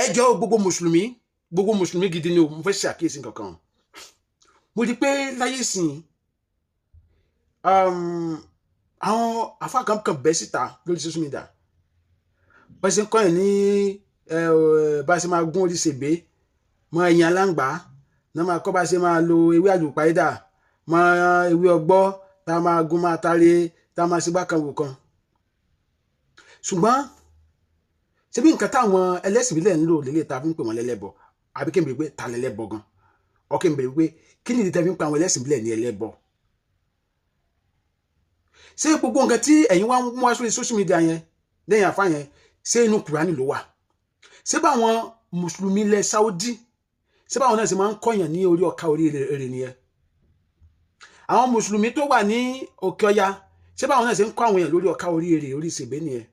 Ẹ jọ̀ọ́, gbogbo mùsùlùmí, gbogbo mùsùlùmí gidi ni o, mo fẹ́ ṣe àkíyèsí kankan. Mo rí i pé láyé sìn, àwọn àfáà kan kan bẹ́ síta lórí social media, bá ṣe ń kọ́ ẹ̀ ní bá ṣe máa gún orí ṣègbè mọ ẹ̀yìn aláǹgbá náà, máa kọ́ bá ṣe máa lo ewé àlùpàídà mọ ewé ọgbọ́ tá a máa gún, máa táré, tá a máa ṣe bákan wò kan. Ṣùgbọ́n ṣé bí nǹkan táwọn ẹlẹ́sìn ìbílẹ̀ ń lò lélẹ̀ tá a fi ń pè wọ́n lẹ́lẹ́bọ, àbí kí n bèrè pé ta lẹ́lẹ́bọ gan? Ọ kí n bèrè pé kí ni ìdí tẹ́ fi ń pa àwọn ẹlẹ́sìn ìbílẹ̀ ní ẹlẹ́bọ? Ṣé gbogbo nǹkan tí ẹ̀yin wá ń mú wá sórí social media yẹn lẹ́yìn àfa yẹn, ṣé inú Kùránì ló wà? Ṣé báwọn mùsùlùmí ilẹ̀ Saudi, ṣé báwọn náà ṣe máa ń kọ̀yàn ní orí ọ̀ka orí èrè nìyẹn? Àwọn mùsùlùmí tó wà ní òkè ọya, ṣé báwọn náà ṣe ń kọ́ àwọn èèyàn lórí ọ̀ka orí èrè, orí ìṣègbè nìyẹn?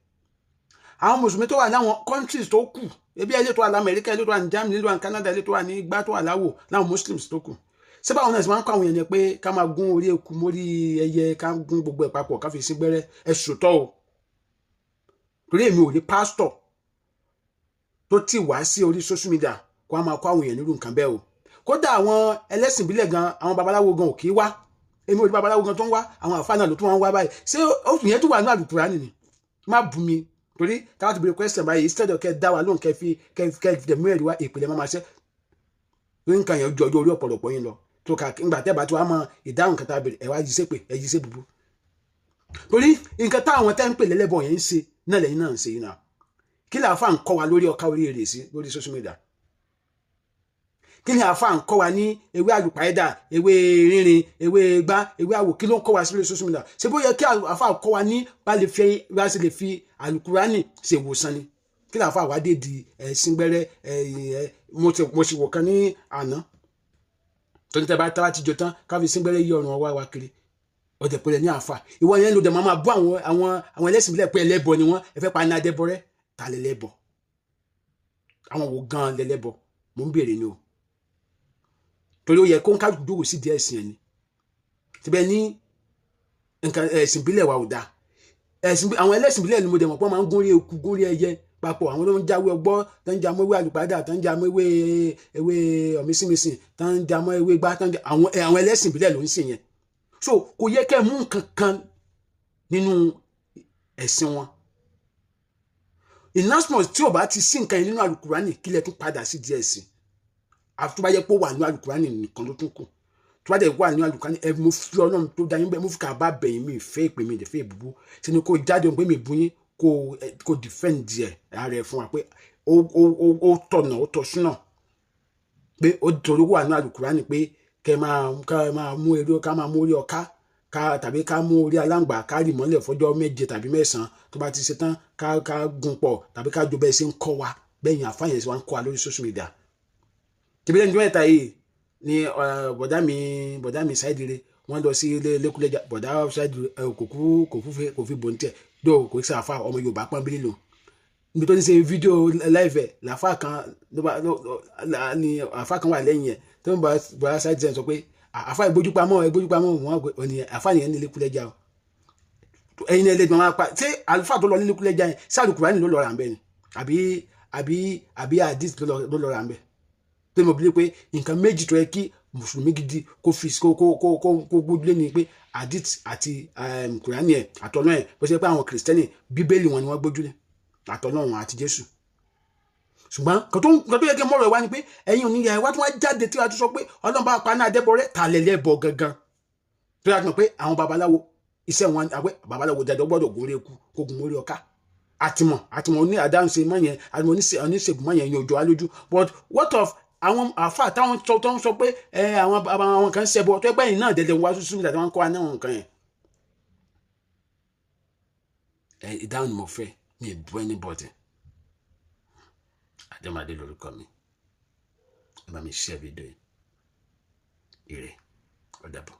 Àwọn mùsùlùmí tó wà ní àwọn countries tó kù, ebi ilé tó wà lamẹ́ríkà, ilé tó wà ní Germany, ilé tó wà ní Canada, ilé tó wà ní igbá tó wà láwò, láwọn muslims tó kù, ṣé báwọn náà ṣe máa ń kọ́ àwọn èèyàn yẹn pé ká máa gún orí eku mórí ẹyẹ, ká gún gbogbo ẹ̀ papọ̀, ká fi sí gbẹ́rẹ́? Ẹ sòtọ́ o, torí èmi ò rí pásítọ̀ tó tì wá sí orí social media kó a máa kọ́ àwọn èèyàn nírú nǹkan bẹ́ẹ̀ o. Kódà àwọn ẹlẹ́sìn ìbílẹ̀ gan, àwọn babaláwo gan ò kì í wá. Èmi ò rí babaláwo gan tó ń wá. Àwọn àfáà náà ló tún wá ń wá báyìí. Ṣé òfin yẹn tó wà ní àlùkùránì ni? Má bù mí, torí táwa ti bèrè question báyìí, instead of kẹ́ dá wa lóhùn, kẹ́ fi kẹ́ dẹ̀mú ẹ̀rí wá, ìpìlẹ̀ máa ma ṣe lórí nǹkan yẹn ju ọjọ́ orí ọ̀pọ̀lọpọ̀ yín lọ. Tó ká ńgbà tẹ́ bá tí wàá mọ ìdáhùn kẹta bèrè, ẹ̀ wá yí sépè, ẹ̀ yí sé bùbú, torí nǹkan táwọn tẹ́ ń pè lẹ́lẹ́bọ̀ yẹn ń ṣe náà lẹ́yìn náà ń ṣe yìí náà. Kí ni àáfà ń kọ́ wa lórí ọ̀ká orí èrè sí lórí social media? Kí ni àáfà ń kọ́ wa ní ewé àlùpàídà, ewé rírin, ewé gbá, ewé àwò? Kí ló ń kọ́ wa sí lórí social media? Ṣé bó yẹ kí àáfà kọ́ wa ní bá lè fi bá ṣe lè fi àlùkùránì ṣe ìwòsàn ni? Kí ni àáfà wá dé di ẹ̀sìn gbẹ́rẹ́? Ẹ̀ mo sì wò kan ní àná tó ní tẹ́ bá ti jọ tán, ká fi síngbẹ́rẹ́ yí ọrùn ọwọ́ wa kiri. Ọdẹ pẹ̀lẹ́ ní àáfà ìwọ yẹn ló dẹ̀ máa bú àwọn ẹlẹ́sìn ìbílẹ̀ pé ẹlẹ́bọ ni wọ́n. Ẹ fẹ́ pa ní adẹ́bọrẹ́. Ta lẹ́lẹ́bọ? Àwọn wo gan lẹ́lẹ́bọ? Mò ń béèrè ni o, torí ó yẹ kó ń ká dúró sí díẹ̀ ẹ̀sìn ẹ̀ ni síbẹ̀ ní nǹkan ẹ̀sìn ìbílẹ̀ wa ò dáa. Ẹ̀sìn àwọn ẹlẹ́sìn ìbílẹ̀ ni mo dẹ̀ mọ̀ pé wọ́n máa ń gúnrí eku, gúnrí ẹyẹ papọ̀. Àwọn ló ń jáwé ọgbọ́, tó ń já mọ́ ewé àlùpàdà, tó ń já mọ́ ewé ọ̀mísìmísìn, tó ń já mọ́ ewé gbá, tó ń já. Àwọn ẹlẹ́sìn ìbílẹ̀ ló ń sìn yẹn. So kò yẹ kẹ́ ẹ mú nǹkan kan nínú ẹ̀sìn wọn. In as much tí ò bá ti sí nǹkan yẹn nínú àlùkùránì, kí lẹ tún padà sí díẹ̀ sí? Àfi tó bá yẹ pé ó wà nínú àlùkùránì nìkan ló tún kù. Tó bá dẹ̀ wà nínú àlùkùránì, ẹ mo fi Ọlọ́run tó dá yín bẹ́ẹ̀, mo fi kà bá bẹ̀yìn, mi ìfẹ́ ìpè mi ìdẹ̀fẹ́ ìbúbú sínú kó jáde pé mi bú yín, kó defend ẹ̀ ara ẹ̀ fún wa pé ó tọ̀nà, ó tọ̀ súnà, pé ó torí wà nínú àlùkùránì pé kẹ máa ká máa mú eré, ká máa mú orí ọká ká tàbí ká mú orí aláǹgbá, ká rì mọ́lẹ̀ fọjọ́ 7 tàbí 9, tó bá ti ṣe tán, ká gún pọ̀ tàbí ká jó. Bẹ́ẹ̀ ṣe ń kọ́ wa bẹ́ẹ̀ yẹn, àfáàyàn ṣe wá ń kọ́ wa lórí social media tìbí lẹ́nu mẹ́ta yìí ni. Bọ̀dá mi Ṣáìdìrẹ, wọ́n lọ sí ilé lẹ́kúlẹ́jà. Bọ̀dá Ṣáìdìrẹ kò kú kò fi bòńtẹ̀ dó, kò sí àfa ọmọ Yorùbá pọ́nbélé lò níbi tó ní ṣe fídíò live ẹ̀ làáfà kan ló bá ní àfa kan wà lẹ́yìn ẹ̀ tó ń bá bọ̀dá Ṣáìdìrẹ sọ pé àfa ìgbójúpamọ́, ìgbójúpamọ́ wọn ò ní àfa nìyẹn ní lẹ́kúlẹ́jà o. Ẹ̀yin náà ẹlẹ́gbẹ̀ẹ́ máa pa. Ṣé àlùfáà tó lọ ní lẹ́kúlẹ́jà yẹn, ṣé àlùkùránì ló lọ rà ń bẹ́ẹ̀ ni, àbí àdìs ló lọ rà ń bẹ́ẹ̀? Tó mọ̀ bí pé nǹkan méjì tó yẹ kí mùsùlùmí gidi kó fi kó gbójúlé ni pé àdìs àti kùránì ẹ̀ àtọ̀nà ẹ̀, bó ṣe pé àwọn kìrìsìtẹ́nì, bíbélì wọn ni wọ́n gbójúlé, àtọ̀nà wọn àti Jésù. Ṣùgbọ́n nǹkan tó yẹ kí mọ̀rọ̀ ẹ̀ wá ni pé ẹ̀yin ò ní yẹ wá tí wọ́n jáde tí wọ́n ti sọ pé Ọlọ́run bá pa náà dẹ́bọrẹ́, ta lẹ́lẹ́bọ gangan? Tó yà pé àwọn babaláwo, iṣẹ́ wọn àpẹ babaláwo dandan gbọ́dọ̀ gún orí eku, kó gun orí ọká. Àtìmọ̀ ní àdáhùnṣe mọ́ yẹn, àtìmọ̀ oníṣègùn mọ́ yẹn yẹn òjò wa lójú. But what of àwọn àáfà táwọn tó ń sọ pé ẹ àwọn kan ṣẹbọ tó ẹgbẹ́ yìí náà dẹ̀dẹ̀ wá ṣùṣù nígbà tí wọ́n ń kọ́ wa náà nǹkan yẹn? Ẹ ìdáhùn ni mo fẹ́, mi ì bú anybody. Adémádé lórúkọ mi. Ẹ bá mi share fídíò yìí. Ire, ó dàbọ̀.